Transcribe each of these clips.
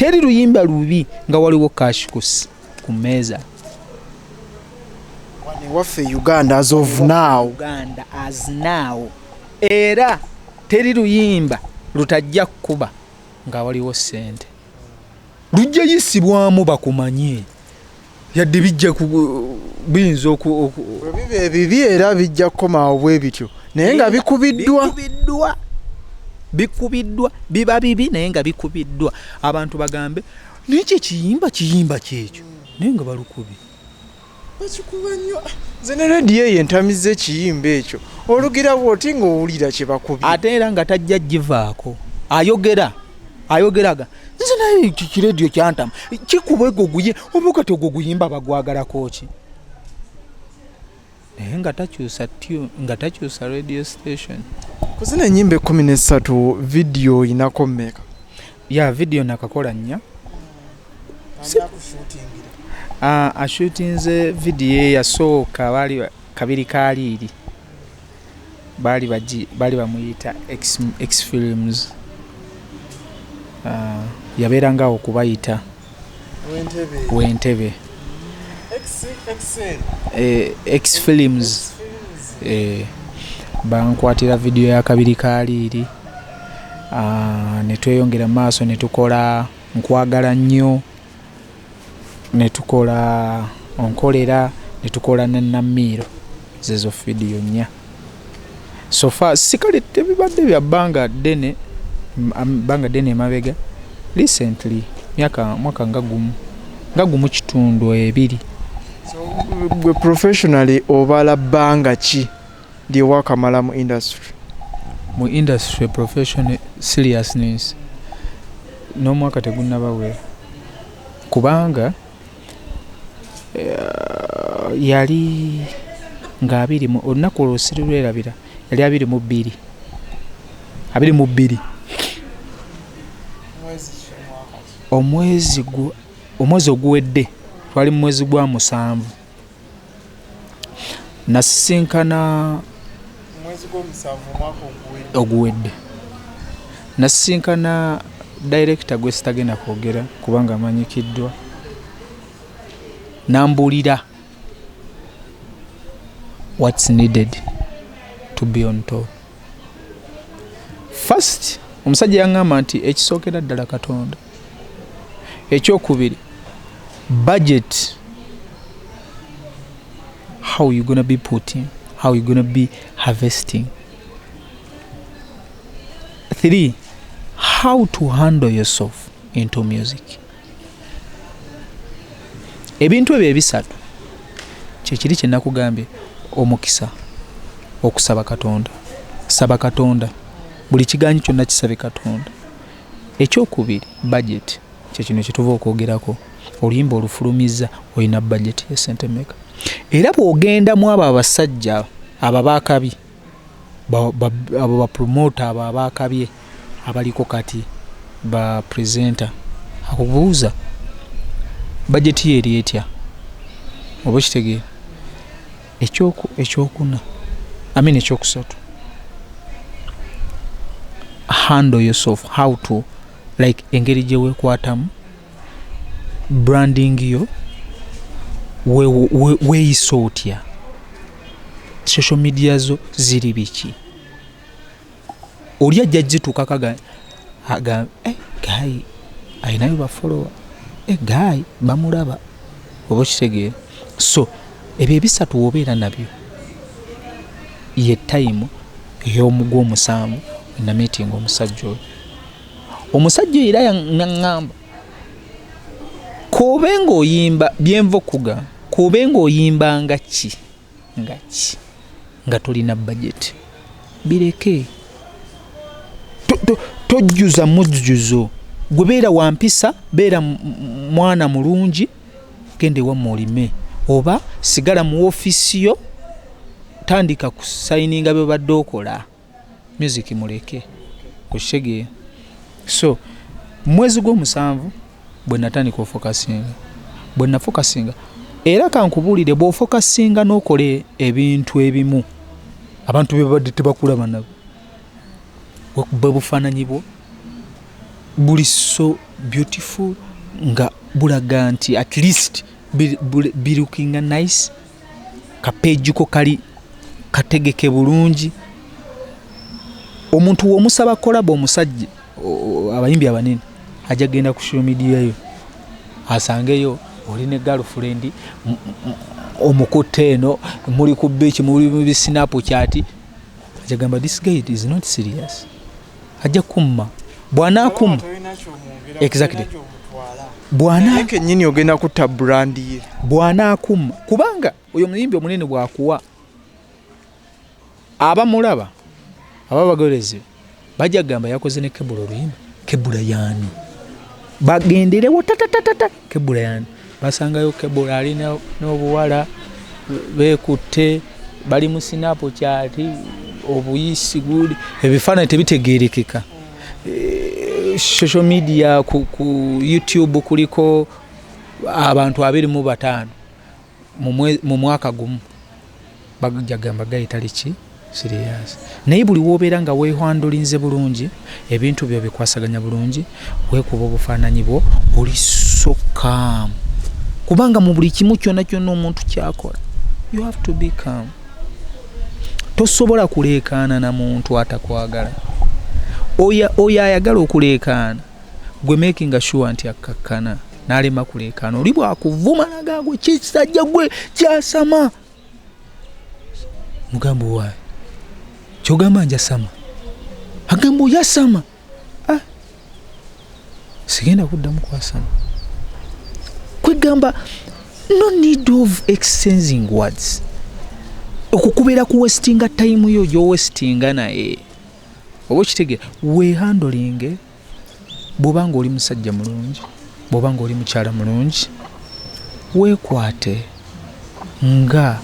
Teri luyimba lubi nga waliwo cash ku mmeeza. Wano ewaffe Uganda as of now. Uganda as now. Era teri luyimba lutajja kukuba nga waliwo ssente. Lujja yisibwamu bakumanye. Yadde bijja biyinza oku Bwe biba ebibi era bijja kukomaawo bwe bityo. Naye nga bikubiddwa. Bikubiddwa. Bikubiddwa. Biba bibi naye nga bikubiddwa. Abantu bagambe naye kye kiyimba kiyimba kyekyo. Naye nga balukubye. Bakikuba nnyo. Nze ne rediyo eyo entamizza ekiyimba ekyo. Olugira bw'oti ng'owulira kye bakubye. Ate era nga tajja givaako. Ayogera. Ayogeraga. Nze naye kirediyo kyantama. Kikuba egwo guye oba kati ogwo guyimba bagwagalako ki? Naye nga takyusa tune, nga takyusa radio station. Ku zino ennyimba 13 vidiyo oyinako mmeka? Ya vidiyo nakakola 4. Ashutinze vidiyo eyasooka baali kabiri kaaliiri. Baali bamuyita X Films. Yabeeranga awo kubayita. Wentebe. X Films. Bankwatira vidiyo ya kabiri kaaliiri. Ne tweyongera mu maaso ne tukola Nkwagala Nnyo, ne tukola Onkolera, ne tukola ne Namiiro. Zezo vidiyo 4. So far sikale tebibadde bya bbanga ddene, bbanga ddene emabega. Recently mwaka nga gumu kitundu 2. So gwe professionally obala bbanga ki lye wakamala mu industry? Mu industry professional seriousness n'omwaka tegunnabawera, kubanga yali nga abiri mu olunaku olwo sirirwerabira, yali 22. 22. Omwezi oguwedde twali mu mwezi gwa 7. Nasisinkana oguwedde. Nasisinkana director gwe sitagenda kwogera kubanga amanyikiddwa. Nambulira what's needed to be on top. First, omusajja yaŋŋamba nti ekisookera ddala Katonda. Ekyokubiri, budget. How you gonna be putting, how you gonna be harvesting. 3, how to handle yourself into music. Ebintu ebyo ebisatu kyekiri kye nakugambye, omukisa, okusaba Katonda, saba Katonda, buli kiganyi kyonna kisabe Katonda. Ekyokubiri, budget, kye kino kye tuva okwogerako. Oluyimba olufulumiza olina budget ya ssente mmeka? Era bw'ogenda mu abo abasajja abo abaakabi, abo ba promoter abo abaakabye abaliko kati ba presenter, akubuuza budget ye eri etya? Oba okitegeera? Ekyokuna, I mean ekyokusatu, handle yourself, how to like engeri gye weekwatamu, branding yo, weeyisa otya, social media zo ziri biki. Oli ajja gituukako aga, guy ayinayo ba follower, guy bamulaba, oba okitegeera. So ebyo ebisatu w'obeera nabyo, ye time ey'omugwa omusanvu na meeting omusajja oyo. Omusajja oyo era yaŋŋamba k'obe ng'oyimba byenva okugamba, k'obe ng'oyimba nga ki nga ki nga tolina budget, bireke. Tojjuza mujjuzo, gwe beera wampisa, beera mwana mulungi, genda ewammwe olime, oba sigala mu woofiisi yo, tandika kusayininga by'obadde okola, music muleke, okitegeera. So mwezi gw'omusanvu bwe natandika ofokasinga, bwe nafokasinga, era kankubuulire, bw'ofokasinga n'okola ebintu ebimu abantu bye babadde tebakulaba nabo, wekuba bufaananyi bwo, Buli so beautiful nga bulaga nti at least bilookinga nice, ka page ko kali kategeke bulungi. Omuntu womusaba collabo, omusajja, abayimbi abanene ajja genda ku social media yo asangeyo oli ne girlfriend, omukutte eno muli ku beach, muli mu biSnapchat, ajja gamba, "This guy is not serious." Ajja kumma bw'anaakumma. Exactly. Bwana. Naye kennyini ogenda kutta brand ye. Bw'anaakumma, kubanga oyo omuyimbi omunene bw'akuwa, abamulaba aba bagoberezi bajja kugamba, "Yakoze ne Kebula oluyimba. Kebula yaani?" Bagenderewo tatatatata, Kebula yaani? Basangayo Kebula ali n'obuwala beekutte, bali mu Snapchat, obuyisi guli, ebifaananyi tebitegeerekeka. Social media, ku YouTube kuliko abantu 25 mu mwaka gumu. Bajja gamba, "Guy tali ki serious." Naye buli wobeera nga weehandlinze bulungi, ebintu byo bikwasaganya bulungi, weekuba obufaananyi bwo, oli so calm, kubanga mu buli kimu kyonna kyonna omuntu kyakola, you have to be calm. Tosobola kuleekaana na muntu atakwagala. Oyo ayagala okuleekaana, gwe makinga sure nti akkakkana n'alema kuleekaana. Oli bwakuvuma nagagwe, "Kisajja gwe kyasama," mugamba, "Owaayi, kyogamba njasama?" Agamba, "Oyasama." Ah, sigenda kuddamu kwasama. Kwegamba no need of exchanging words, okukubeera ku wastinga time yo gyowastinga. Naye oba okitegeera, wehandlinge. Bw'oba nga oli musajja mulungi, bw'oba nga oli mukyala mulungi, weekwate nga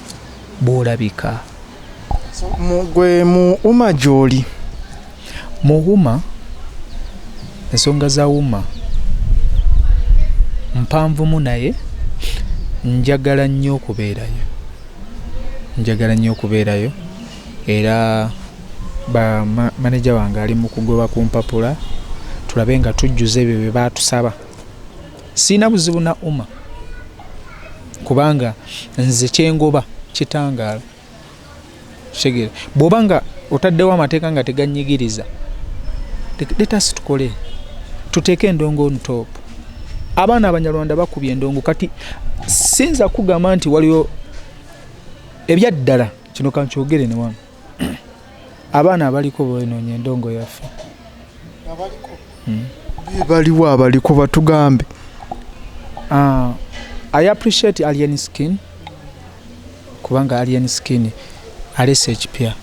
bw'olabika. Gwe mu UMA gy'oli? Mu UMA, ensonga za UMA mpanvumu, naye njagala nnyo okubeerayo, njagala nnyo okubeerayo. Era ba manager wange ali mu kugoba ku mpapula, tulabe nga tujjuza ebyo bye baatusaba. Siina buzibu na UMA, kubanga nze kyengoba kitangaala. Kitegeera, bw'oba nga otaddewo amateeka nga teganyigiriza, let us tukole, tuteeke endongo on top. Abaana Abanyarwanda bakubye endongo. Kati sinza kugamba nti waliwo ebyaddala. Kino kankyogere ne wano, abaana abaliko benoonya endongo yaffe. Baliwo abaliko? Batugambe. I appreciate Alien Skin, kubanga Alien Skin alese ekipya,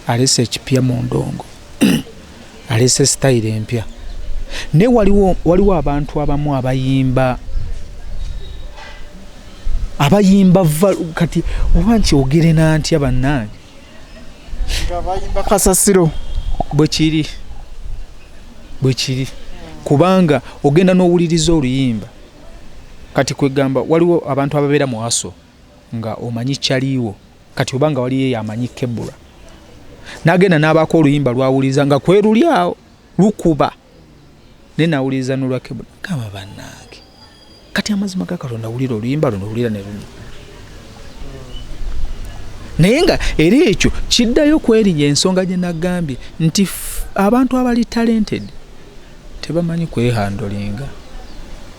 alese ekipya mu ndongo, alese style empya. Naye waliwo abantu abamu abayimba kati oba nkyogere nantya, bannange? Nga bayimba kasasiro. Bwekiri, bwekiri, kubanga ogenda n'owuliriza oluyimba. Kati kwegamba waliwo abantu ababeera mu aso nga omanyi kyaliiwo. Kati obanga waliyo eyo amanyi Kebula, n'agenda n'abaako oluyimba lwawuliriza nga kweruli awo lukuba, naye nawuliriza n'olwa Kebula, gamba, "Bannange, kati amazima ga Katonda, wulira oluyimba luno, wulira ne luno." Naye nga era ekyo kiddayo kwerinya ensonga gye nagambye nti abantu abali talented tebamanyi kwehandlinga.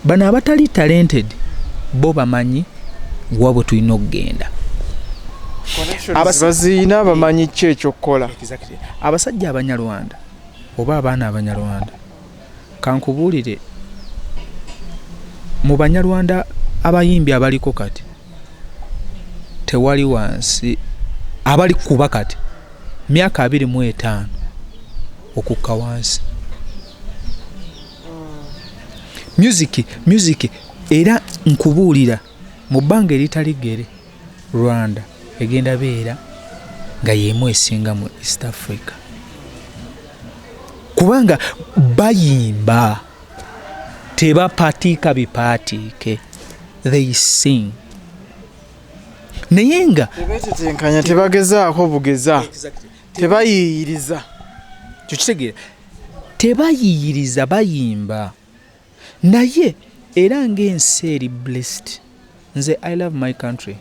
Bano abatali talented bo bamanyi wa bwe tulina okugenda. Baziina, bamanyi ki ekyokukola. Abasajja Abanyarwanda oba abaana Abanyarwanda, kankubuulire, mu Banyarwanda abayimbi abaliko kati tewali wansi abali kuba kati myaka 25 okukka wansi. Music era nkubuulira, mu bbanga eritali ggere, Rwanda egenda beera nga y'emu esinga mu East Africa, kubanga bayimba, tebapatiika bipaatiike, they sing. Naye nga Tebetetenkanya, tebagezaako bugeza, tebayiiyiriza. Kyokitegeera, Tebayiyiriza, bayimba, naye era ng'ensi eri blessed. Nze I love my country,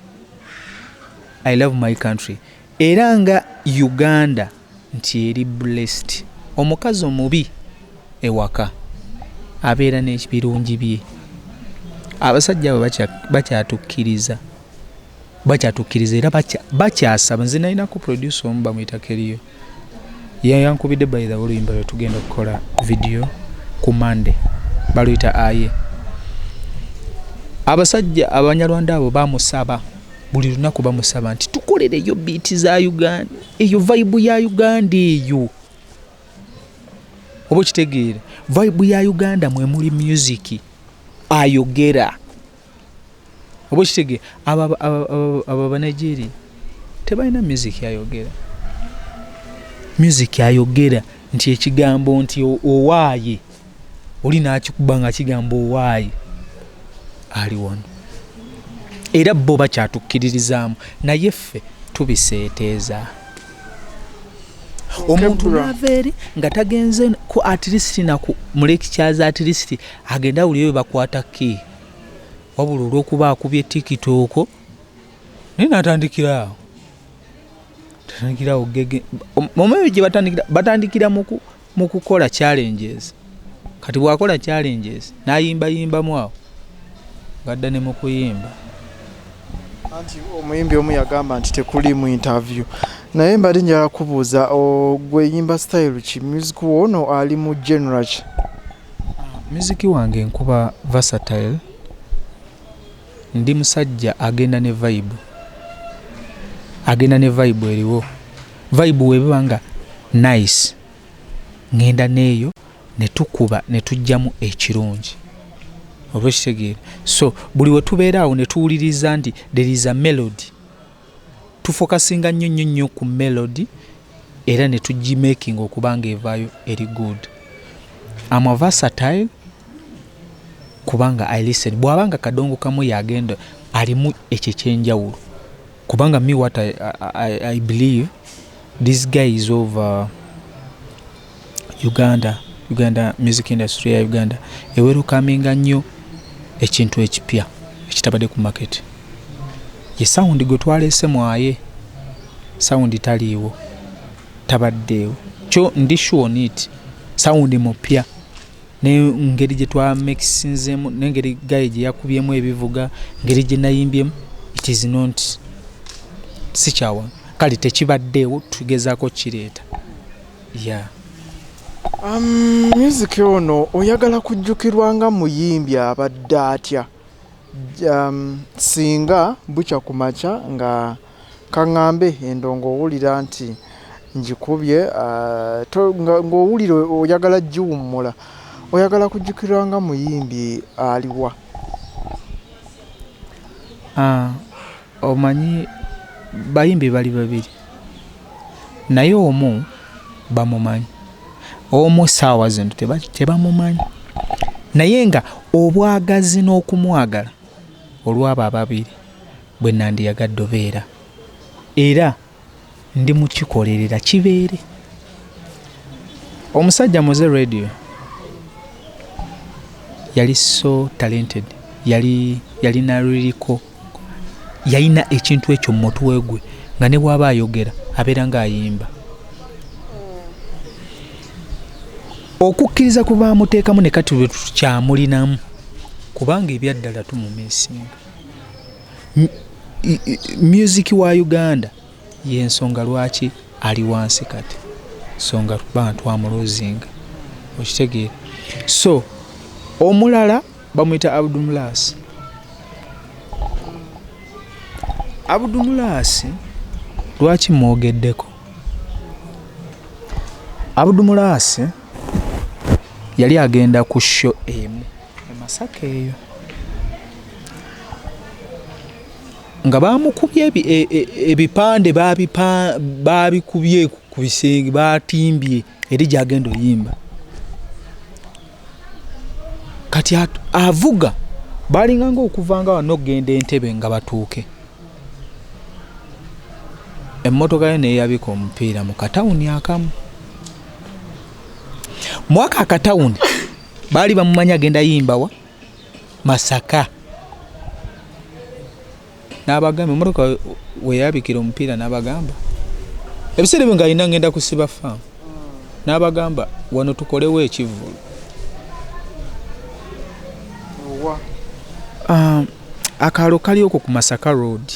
I love my country. Era nga Uganda nti eri blessed, omukazi omubi ewaka abeera n'ebirungi bye. Abasajja abo bakyatukkiriza, bakyatukkiriza era bakyasaba. Nze nalinako producer omu bamuyita Keriyo, yankubidde by the way oluyimba lwe tugenda okukola video ku Monday, baluyita aye. Abasajja Abanyarwanda abo bamusaba buli lunaku, bamusaba nti tukolereyo beat za Uganda, eyo vibe ya Uganda eyo. Oba okitegeera, vibe ya Uganda mwe muli music ayogera. Oba okitegeera, abo Abanigeria tebalina music ayogera, music ayogera nti ekigambo nti owaaye oli n'akikuba nga kigamba owaaye ali wano. Era bo bakyatukkiririzaamu, naye ffe tubiseeteeza. Omuntu Kebra. N'ava eri nga tagenze ku at least naku mu lectures, at least agenda awulire bwe bakwata ki, wabula olw'okuba akubye TikTok naye n'atandikira awo, tatandikira awo gege. Omanyi gye batandikira? Batandikira mu kukola challenges. Kati bw'akola challenges n'ayimbayimbamu awo, ng'adda ne mu kuyimba. Anti omuyimbi omu yagamba nti tekuli mu interview, naye mbadde njagala kubuuza, gwe yimba style ki? Music wono ali mu genre ki? Music wange nkuba versatile. Ndi musajja agenda ne vibe, agenda ne vibe eriwo. Vibe webeba nga nice, ngenda neeyo ne tukuba ne tujjamu ekirungi. Oba okitegeera? So buli we tubeera awo ne tuwuliriza nti there is a melody, tufokasinga nnyo nnyo nnyo ku melody era ne tugimaking okuba nga evaayo eri good. Am a versatile kubanga I listen. Bw'abanga kadongo kamu yagenda alimu ekyo ekyenjawulo, kubanga me, what I believe, this guy is over Uganda. Uganda music industry ya Uganda ewelcominga nnyo ekintu ekipya ekitabadde ku market. Ye sound gwe twaleese mwaye sound taliiwo, tabaddeewo. Kyo ndi sure on it, sound mupya nengeri gye twamixinzemu, nengeri gaye gye yakubyemu ebivuga, ngeri gye nayimbyemu, it is not, si kyawa. Kale tekibaddeewo, tugezaako kireeta ya. Music ono oyagala kujjukirwa nga muyimbi abadde atya? Singa bukya ku makya nga kaŋŋambe endongo owulira nti ngikubye, ng'owulira oyagala giwummula, oyagala kujjukirwa nga muyimbi aliwa? Omanyi bayimbi bali babiri, naye omu bamumanyi, omu saawa zino tebamumanyi, naye nga obwagazi n'okumwagala olwabo ababiri bwe nandiyagadde obeera, era ndi mukikolerera kibeere. Omusajja Mowzey Radio yali so talented, yali yalina liriko, yalina ekintu ekyo mu mutwe gwe nga ne bw'aba ayogera abeera ng'ayimba. Okukkiriza kwe baamuteekamu ne kati lwe tukyamulinamu, kubanga ebyaddala tumumissinga. Music wa Uganda y'ensonga lwaki ali wansi kati, nsonga kubanga twamulosinga. Okitegeera? So omulala bamuyita Abdumulasi. Abdumulasi lwaki mwogeddeko? Abdumulasi yali agenda ku show emu e Masaka eyo nga bamukubye ebipande, babikubye ku bisenge, batimbye eri gyagenda oyimba. Kati avuga balinganga okuvanga wano okugenda Entebe nga batuuke, emmotoka ye neyabika omupiira mu katawuni akamu. Mwaka akatawuni baali bamumanyi agenda yimbawa Masaka. N'abagamba emmotoka weyabikira omupiira, n'abagamba ebiseera ebyo ng'alina ngenda kusiba faamu, n'abagamba wano tukolewo ekivvulu. Akaalo kali okwo ku Masaka Road,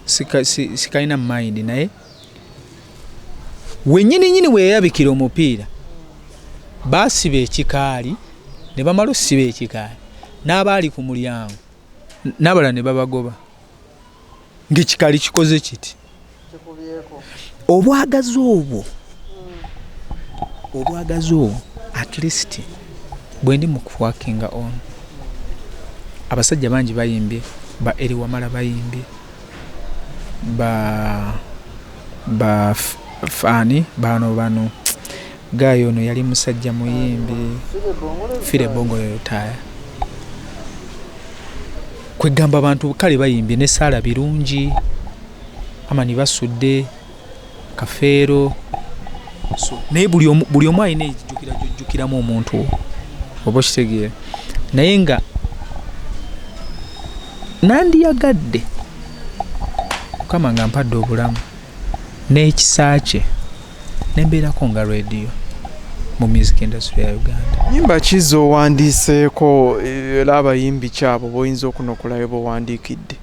sikalina mind, naye wennyini nyini weyabikira omupiira baasiba ekikaali, ne bamala okusiba ekikaali n'abaali ku mulyango n'abalala ne babagoba ng'ekikaali kikoze kiti. Obwagazi obwo, obwagazi obwo at least bwe ndi mu kuworkinga on. Abasajja bangi bayimbye, ba Eri Wamala bayimbye, ba faani bano bano gaayo, ono yali musajja muyimbi Fire Bongo Lutaaya. Kwegamba abantu kale bayimbye ne Saala Birungi, Amani Basudde, Kafeero. So naye buli omu alina ekijjukira gyojjukiramu omuntu, oba okitegeera. Naye nga nandiyagadde Mukama nga mpadde obulamu n'ekisa kye nembeerako nga Radio mu music industry ya Uganda. Nyimba ki z'owandiiseeko, era abayimbi kyabo b'oyinza okunokolayo b'owandiikidde?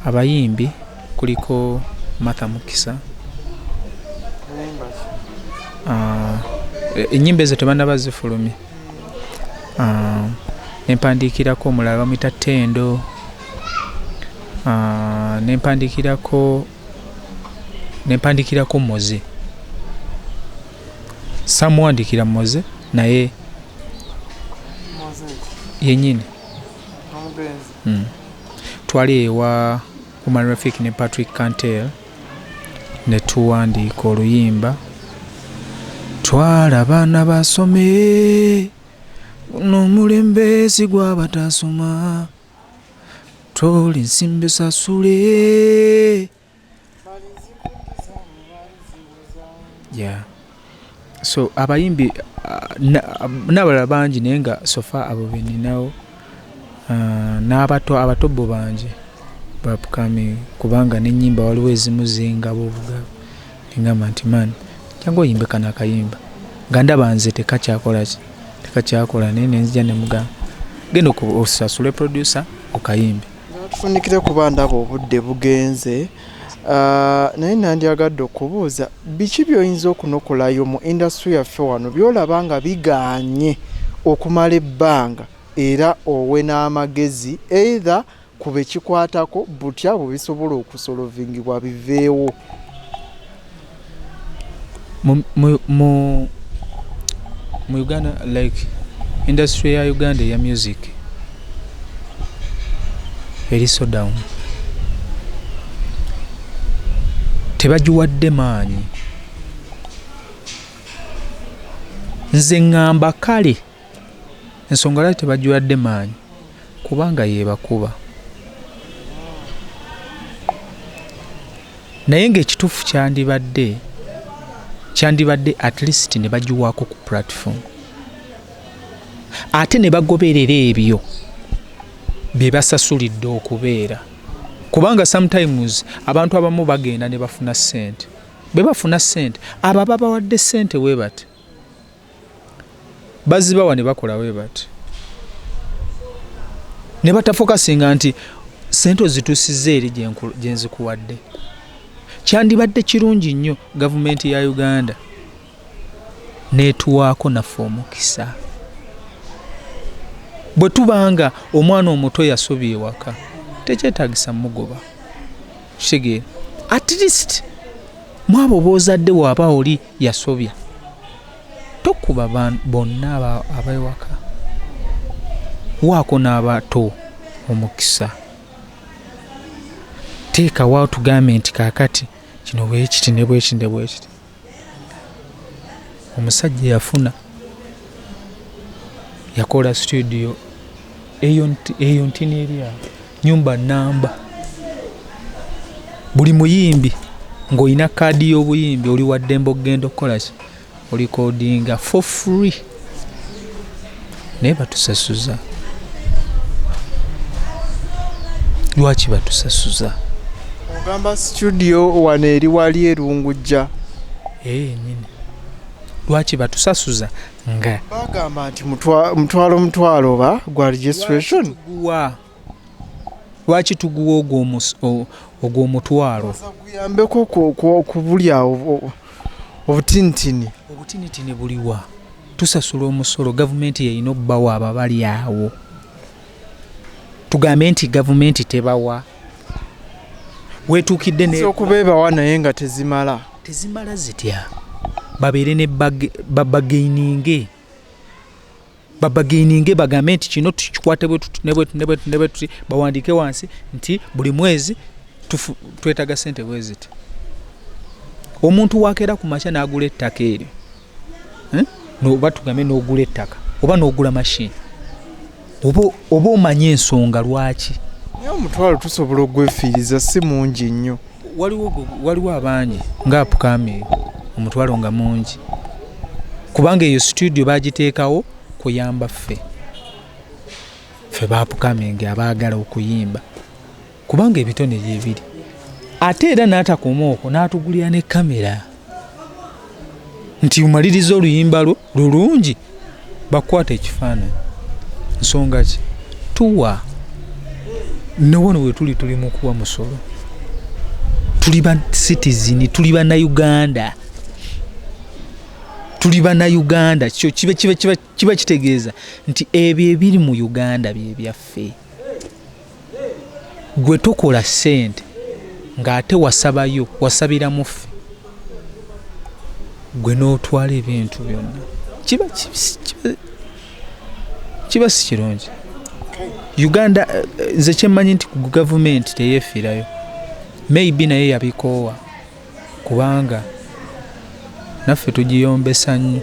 Abayimbi kuliko Martha Mukisa. Ennyimba ezo tebannaba zifulumya. Nempandiikirako omulala bamuyita Tendo. Nempandiikirako Moze. Samuwandiikira Moze naye yennyini. Twali ewa Umar Rafik ne Patrick Cantel ne tuwandiika oluyimba twala abaana basome, guno omulembe si gw'abatasoma, toli nsimbi sasule. Yeah. So abayimbi n'abalala bangi, naye nga so far abo beninawo. N'abato, abato bo bangi ba upcoming, kubanga n'ennyimba waliwo ezimu zengaba obugabi, engamba nti man, jangu oyimbe kano akayimba nga ndaba nze tekakyakola ki, tekakyakola, naye nenzija nemugamba genda osasule producer okayimbe. Tufunikire kuba ndaba obudde bugenze. Naye nandyagadde okubuuza biki by'oyinza okunokolayo mu industry yaffe wano by'olaba nga bigaanye okumala ebbanga, era owe n'amagezi either ku bekikwatako butya bwe bisobola okusolvingibwa biveewo. Mu Uganda, like industry ya Uganda eya music eri so down, tebagiwadde maanyi. Nze ŋŋamba kale ensonga lwaki tebagiwadde maanyi, kubanga yeebakuba. Naye ng'ekituufu kyandibadde at least ne bagiwaako ku platform, ate ne bagoberera ebyo bye basasulidde okubeera, kubanga sometimes abantu abamu bagenda ne bafuna ssente, bwe bafuna ssente, abo ababawadde ssente we bati bazibawa ne bakola we bati ne batafokasinga nti ssente ozituusizza eri gye nzikuwadde. Kyandibadde kirungi nnyo gavumenti ya Uganda n'etuwaako naffe omukisa bwe tubanga omwana omuto yasobye ewaka, tekyetaagisa mugoba, kitegeera. At least mwabo boozadde waaba oli yasobya, tokuba bonna ab'ewaka, waako n'abato omukisa. Teekawo tugambe nti kaakati kino bwekiti ne bwekiti ne bwekiti. Omusajja yafuna, yakola studio eyo ntini eri awo, nyumba namba. Buli muyimbi ng'olina kaadi y'obuyimbi oli waddembe okugenda okukola ki. Orecordinga for free, naye batusasuza. Lwaki batusasuza? Ogamba studio wano eri wali erungujja? Yenyini. Lwaki batusasuza nga Bagamba nti mutwalo mutwalo oba gwa registration. Tuguwa, lwaki tuguwa ogw'omutwalo? Guyambeko ku buli awo obutinitini. Obutinitini buliwa? Tusasula omusolo, gavumenti yeyina obbawa abo abali awo. Tugambe nti gavumenti tebawa? Wetuukidde ne Okubeebawa, naye nga tezimala. Tezimala zitya? Babeere ne babargaininge, babargaininge, bagambe nti kino tukikwate bwe tuti ne bwe tuti ne bwe tuti ne bwe tuti. Bawandiike wansi nti buli mwezi twetaaga sente bwe ziti. Omuntu wakeera ku makya n'agula ettaka eryo, Oba tugambe n'ogula ettaka oba n'ogula mashini, oba omanye ensonga lwaki. Naye omutwalo tusobola okugwefiiriza, si mungi nnyo. Waliwo abangi nga upcoming, omutwalo nga mungi, kubanga eyo studio bagiteekawo kuyamba ffe ba upcoming abaagala okuyimba, kubanga ebitone gyebiri. Ate era n'atakoma okwo, n'atugulira ne kamera nti omaliriza oluyimba lwo lulungi, bakwata ekifaananyi. Nsonga ki? Tuwa newano wetuli, tuli mu kuwa musolo, tuli ba citizen, tuli bannayuganda, tuli bannayuganda. Kyo kiba kitegeeza nti ebyo ebiri mu Uganda byebyaffe. Gwe tokola ssente ng'ate wasabayo, wasabira muffe, gwe n'otwala ebintu byonna, kiba si kirungi. Uganda, nze kyemmanyi nti ku gavumenti teyeefiirayo, maybe naye yabikoowa, kubanga naffe tugiyombesa nnyo.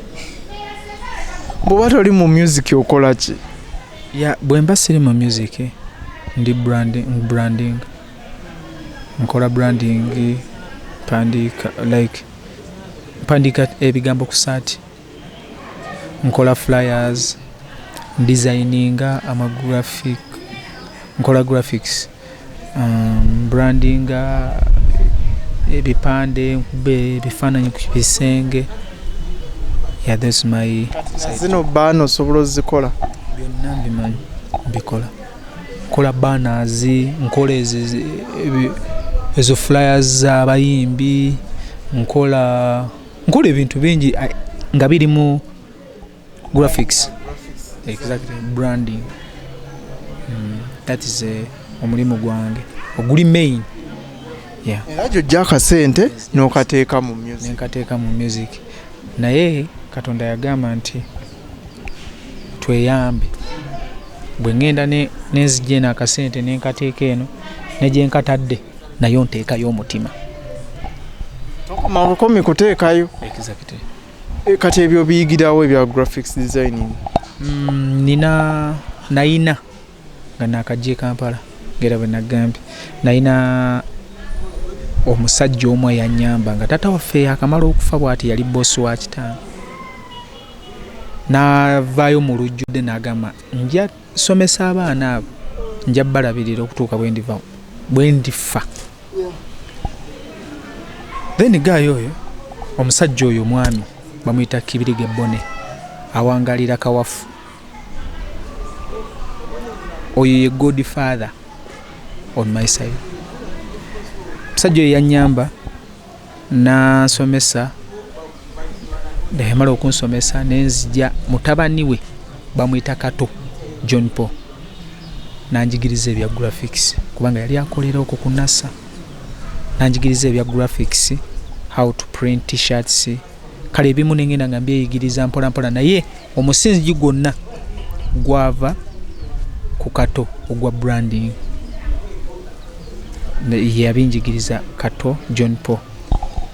Bw'oba toli mu music, okola ki? Ya, bwe mba siri mu music, ndi branding, nkola branding, mpandiika, like mpandiika ebigambo ku saati, nkola flyers, designinga amagraphic, nkola graphics, brandinga ebipande, nkuba ebifaananyi ku bisenge. Yeah, that's my Zino banner osobola ozikola? Byonna mbimanyi, mbikola. Nkola banners, nkola ezo flyers z'abayimbi, nkola ebintu bingi nga biri mu graphics, exactly, branding. That is omulimu gwange oguli main, yeah. Era gyojja akasente n'okateeka mu music. Nenkateeka mu music, naye Katonda yagamba nti tweyambe. Bwe ŋŋenda nenzijja eno akasente nenkateeka eno, ne gye nkatadde nayo nteekayo omutima. Tokoma bukomi kuteekayo. Exactly. E, kati ebyo biyigirawo ebya graphics designing? Nina nayina nga nakajja e Kampala, ngera bwe nagambye, nayina omusajja omu eyanyamba nga taata waffe akamala okufa bwati, yali bosi wa kitange. N'avaayo mu lujjudde n'agamba, "Nja somesa abaana abo, nja balabirira okutuuka bwe ndiva bwe ndifa." Then guy oyo, omusajja oyo, omwami bamuyita Kibirige Bone, awangalira Kawafu. Oyo ye godfather on my side. Omusajja oyo yanyamba nansomesa. Yamala okunsomesa nenzija, mutabani we bamuyita Kato John Paul, nanjigiriza ebya graphics, kubanga yali akolera okwo ku NASA. Nanjigiriza ebya graphics, how to print T-shirts. Kale ebimu nengenda nga mbyeyigiriza mpola mpola, naye omusingi gwonna gwava ku Kato ogwa branding. Yabinjigiriza Kato John Paul.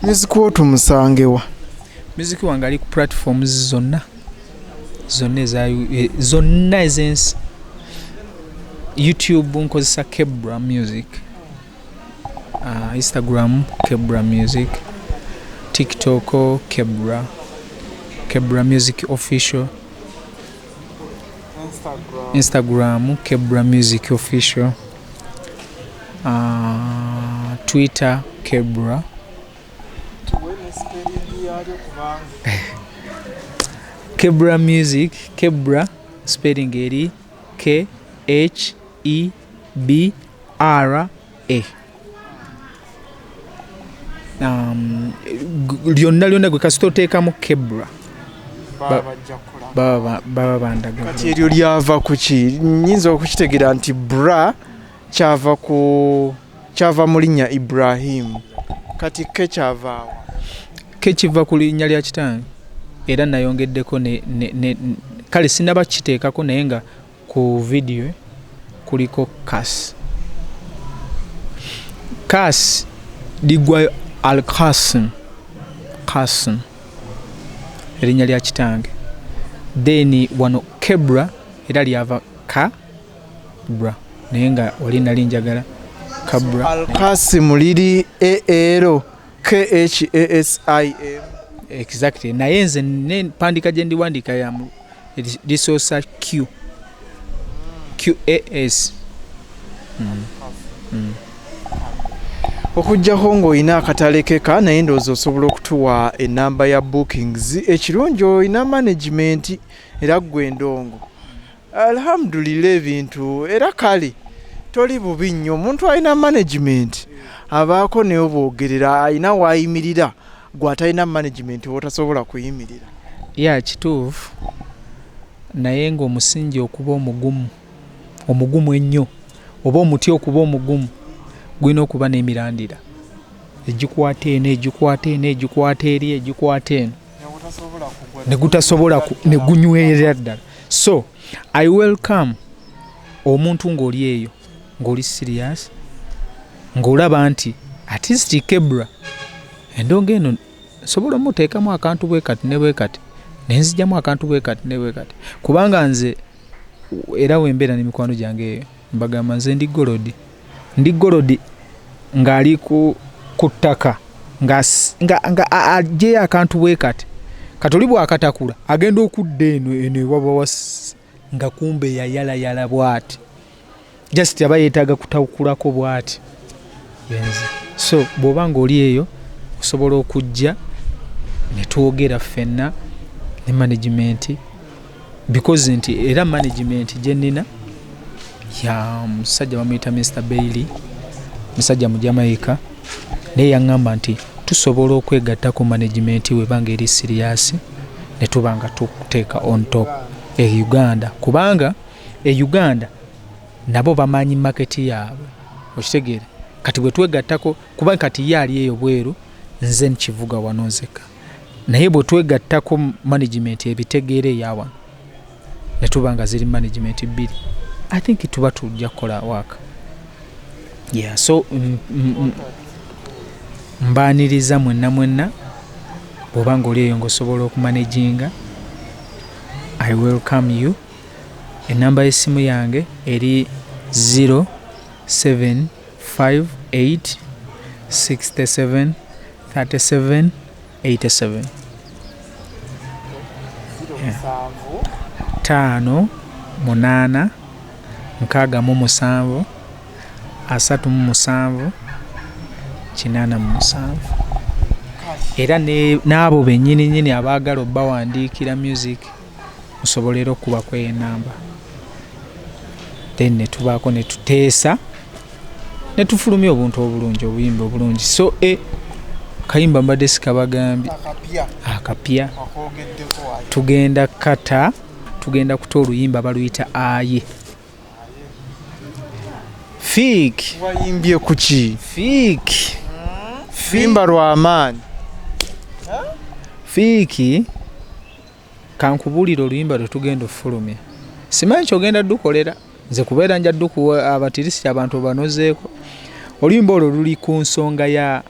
Music wo tumusangewa? Music wange ali ku platforms zonna zonna eza zonna ez'ensi. YouTube nkozesa Kebra Music, Instagram Kebra Music, TikTok Kebra, Kebra Music Official. Instagram. Instagram Kebra Music Official. Twitter Kebra. Tuwe ne spelling yalyo kubanga Kebra Music, Kebra spelling eri K H E B R A. Lyonna lyonna gwe kasita oteekamu Kebra baba bajja kukola. Baba bandaga. Kati eryo lyava ku ki? Nnyinza okukitegeera nti bra kyava mu linnya Ibrahim. Kati ke kyava awa? Ke kiva ku linnya lya kitange era nayongeddeko ne kale sinnaba kukiteekako naye nga ku video kuliko Kas. Kas liggwayo Al-Qasim. Qasim erinnya lya kitange. Then wano Kebra era lyava ka bra naye nga wali nali njagala Kabra. Al-Qasim liri E L K H A S I M. Exactly. Naye nze ne mpandika gye ndiwandiika ya lisoosa Q. Q A S. Okuggyako ng'olina akatale keka naye ndowooza osobola okutuwa ennamba ya bookings. Ekirungi olina management era ggwe endongo. Alhamdulillah ebintu era kale toli bubi nnyo. Omuntu alina management abaako ne boogerera, alina w'ayimirira, gwe atalina management w'otasobola kuyimirira. Ya kituufu, naye ng'omusingi okuba omugumu, omugumu ennyo oba omuti okuba omugumu gulina okuba n'emirandira egikwata eno, egikwata eno, egikwata eri, egikwata eno, ne gutasobola ne gunywerera ddala. So I welcome omuntu ng'oli eyo ng'oli serious ng'olaba nti at least Kebra endongo eno nsobola omuteekamu akantu bwe kati ne bwe kati ne nzigyamu akantu bwe kati ne bwe kati, kubanga nze era wembeera n'emikwano gyange eyo mbagamba nze ndi gold, ndi gold ng'ali ku ttaka nga aggyeyo akantu bwe kati, kati oli bw'akatakula agenda okudda eno eno ewaba nga kumbe yayalayala bw'ati, just aba yeetaaga kutakulako bw'ati yenze. So bw'oba ng'oli eyo osobola okujja ne twogera ffenna ne management, because nti era management gye nnina ya musajja bamuyita Mr Bailey, musajja mu Jamaica, naye yaŋŋamba nti tusobola okwegatta ku management webanga eri serious ne tuba nga tuteeka on top e Uganda, kubanga e Uganda nabo bamanyi market yaabwe, okitegeera. Kati bwe twegattako, kuba kati ye ali eyo bweru, nze nkivuga wano nzekka, naye bwe twegattako management ebitegeera eya wano ne tuba nga ziri management bbiri, I think tuba tujja kukola work. Yeah, so mbaaniriza mwenna mwenna, bw'oba ng'oli eyo ng'osobola okumanaginga, I welcome you. Ennamba y'essimu yange eri 0758 67 37 87. 5 8 67 37 87. Era n'abo bennyini nnyini abaagala obbawandiikira music musobolera okukubako enamba, then ne tubaako ne tuteesa ne tufulumya obuntu obulungi, obuyimba obulungi. So kayimba mbadde sikabagambye akapya tugenda kata, tugenda kuta oluyimba baluyita aye. Fik wayimbye kuki? Fik Fimba lw'amaanyi. Fiki kankubuulira oluyimba lwe tugenda ofulumya, simanyi kyogenda ddukolera nze kubeera nja ddukuwa abatirisiti abantu banozeeko. Oluyimba olwo luli ku nsonga ya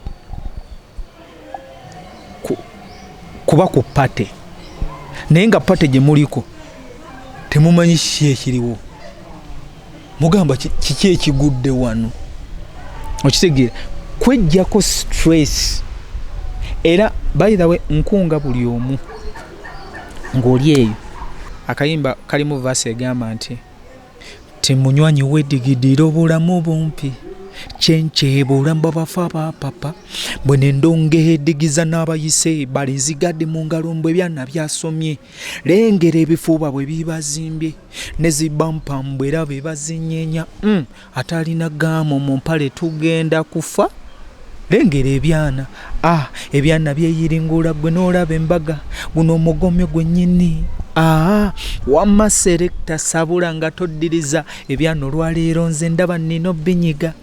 kuba ku pate, naye nga pate gye muliko temumanyi kiki ekiriwo, mugamba kiki ekigudde wano, okitegeera, kweggyako stress. Era by the way nkunga buli omu Ng'oli eyo, akayimba kalimu verse egamba nti munywanyi wedigidira, obulamu bumpi, kyenkye bulamu bwabafa bapapa, bwe nendonga edigiza n'abayise balinzigadde mu ngalo, mbwe ebyana byasomye, lengera ebifuba bwe bibazimbye ne zibampa, mbwe era be bazinyenya, atalina gaamu mu mpale tugenda kufa. Lengera ebyana, ah, ebyana byeyiringula, gwe n'olaba embaga, guno omugomyo gwennyini. Ah, wamma selector, sabula nga toddiriza ebyana. Olwaleero nze ndaba nnina obinyiga.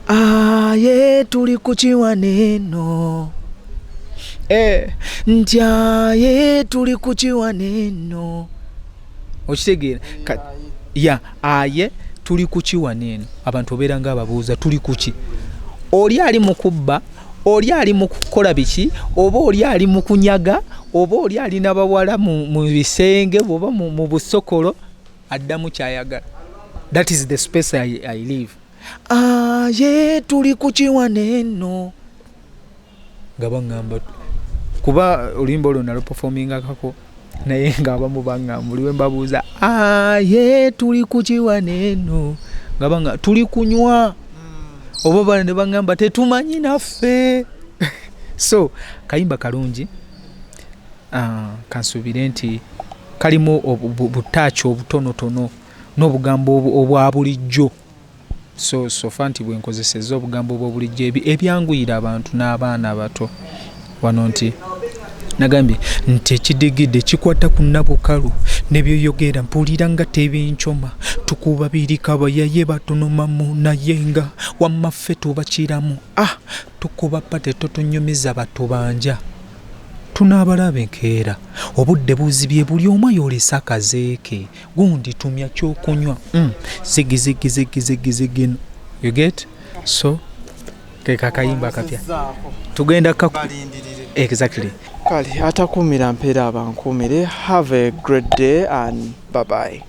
Aye tuli ku kiwana eno, eh, nti aye tuli ku kiwana eno. Okitegeera? Ya, aye tuli ku kiwana eno. Abantu obeera nga ababuuza tuli kuki? Oli ali mu kubba, oli ali mu kukola biki, oba oli ali mu kunyaga, oba oli alina bawala mu bisenge, oba mu busokolo, addamu kyayagala. That is the space I live. Aye tuli ku kiwana eno, nga baŋŋamba kuba oluyimba olwo naluperformingakako, naye ng'abamu baŋŋamba buli we mbabuuza aye tuli ku kiwana eno, nga baŋŋamba tuli kunywa, oba bana ne baŋŋamba tetumanyi naffe. So kayimba kalungi. Ah, kansuubire nti kalimu butaaki obutonotono n'obugambo obwa bulijjo. So far nti bwenkozesezza obugambo obwa bulijjo ebyanguyira abantu n'abaana abato wano, nti nagambye nti ekidigidde kikwata ku nabukalu, nebyoyogera mpulira nga tebinkyoma, tukuba birika bayaye batonomamu, naye nga wamma ffe tubakiramu. Ah, tukuba pate, totunyumiza batubanja, tunaabalaba enkeera. Obudde buzibye, buli omu ayolesa akazeeke, gundi tumya kyokunywa, zigi zigi zigi zigi zigi, you get? So ke kakayimba akapya tugenda Balindirire. Exactly. Kale, atakuumira mpeera abankuumire. Have a great day and bye bye.